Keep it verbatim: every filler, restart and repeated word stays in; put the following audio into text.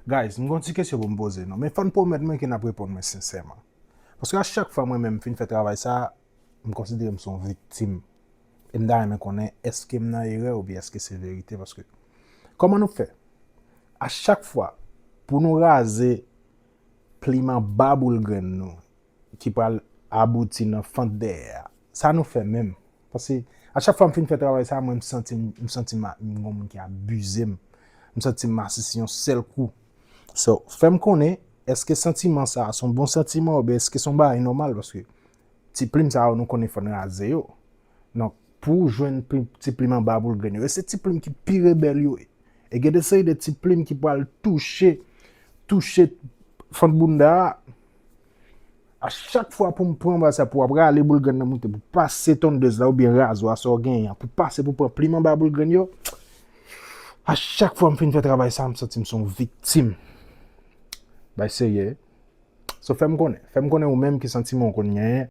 Guys, m gon ti kesyon pou m poze nou, men fò n pwomèt mwen ke n ap reponn mwen sensèman. Paske a chak fwa mwen menm m fin fè travay sa, m konsidere m se yon viktim. E m ta renmen konnen èske m nan erè oubyen èske se verite, paske kòman nou fè? A chak fwa pou nou raze plim anba boul grenn nou ki pral abouti nan fant dèyè a, sa nou fè menm? Paske a chak fwa m fin fè travay sa, mwen m santi m, m santi m a- m gon moun ki abize m. M santi m masisi yon sèl kou. So, fè m konnen, èske santiman sa a se yon bon santiman oubyen èske se yon bagay nòmal? Paske ti plim sa yo nou konnen fò n raze yo. Donk, pou w jwenn pli- ti plim anba boul grenn yo, e se ti plim ki pi rebèl yo ye. E gen de seri de ti plim ki pral touche, touche fant bounda a. A chak fwa pou m pran bagay sa, pou w ap rale boul grenn nan moute, pou pase tondèz la oubyen razwa sa w genyen an, pou pase pou pran plim anba boul grenn yo, a chak fwa m fin fè travay sa, m santi m se yon viktim. Bay serye. So, fè m konnen. Fè m konnen ou menm ki santiman w konn genyen